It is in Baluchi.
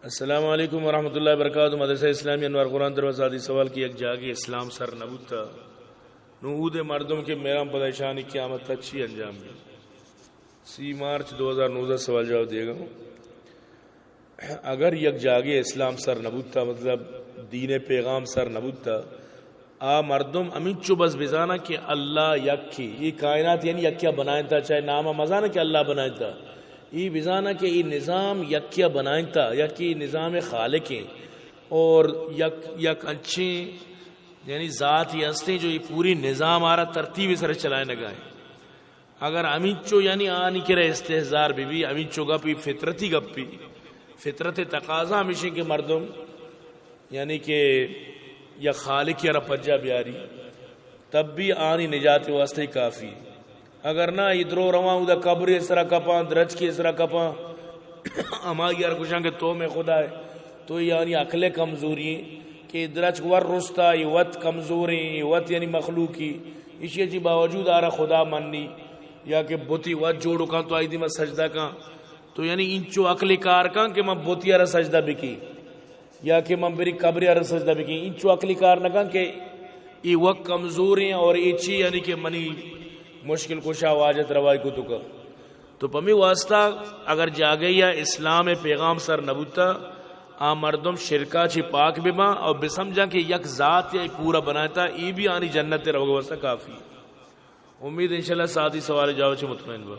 السلام علیکم ورحمۃ اللہ وبرکاتہ۔ مدرسہ اسلامی انوار قرآن طرف سادی سوال کہ یک جاگے اسلام سر نہ بوتا، نو اود مردم کہ میران پدا اشانی قیامت تا چی انجام بی؟ سی مارچ دو ہزار نوزدہ سوال جواب دیگا۔ اگر یک جاگے اسلام سر نہ بوتا، مطلب دین پیغام سر نہ بوتا، آ مردم ہمینچو بس بزانا کہ اللہ یکے، یہ کائنات یعنی یکیا بنائنتا، چاہے نام مزانا کہ اللہ بنائنتا، یہ بزانا کہ یہ نظام یکیا بنائنتا، یکی نظام خالق ہیں اور یک، یک انچیں یعنی ذات یہ ہستیں جو یہ پوری نظام آرا ترتیب سر چلائے نگائیں۔ اگر ہمینچو یعنی آنی کرا استحضار بی بی، ہمینچو گپی فطرتی گپی، فطرت تقاضا ہمیشیں کہ مردم یعنی کہ یا خالق یا را پجا بیاری، تب بھی آنی نجات واسطے کافی۔ اگر نہ، یہ درو رواں، ادا قبر سرا کپاں، درچ کے سرا کپاں، ہما یار گوشاں کہ تو میں خدا ہے، تو یعنی عقل کمزوری ہیں کہ درچک ور رستا، یہ وت کمزور ہیں، یہ وت یعنی مخلوقی، اسی چی باوجود آرا خدا مننی، یا کہ بتی وت جوڑ کاں تو آئی دیما سجدہ کاں، تو یعنی انچو عقل کار کاں کہ من بتی آرا سجدہ بکی، یا کہ من بری قبر آرا سجدہ بکی، انچو عقل کار نہ کاں کہ یہ وت کمزور ہیں اور یہ چی یعنی کہ منی مشکل کشا واجت روائی کو تو کا۔ تو پمی واسطہ اگر جاگہ یا اسلام پیغام سر نہ بوتا، آ مردم شرکا چی پاک بباں اور بسمجھاں کہ یک ذات یا پورا بنائتا، ای بھی آنی جنت روگ واسطہ کافی۔ امید انشاءاللہ ساتھی سوال جواب چی مطمئن با۔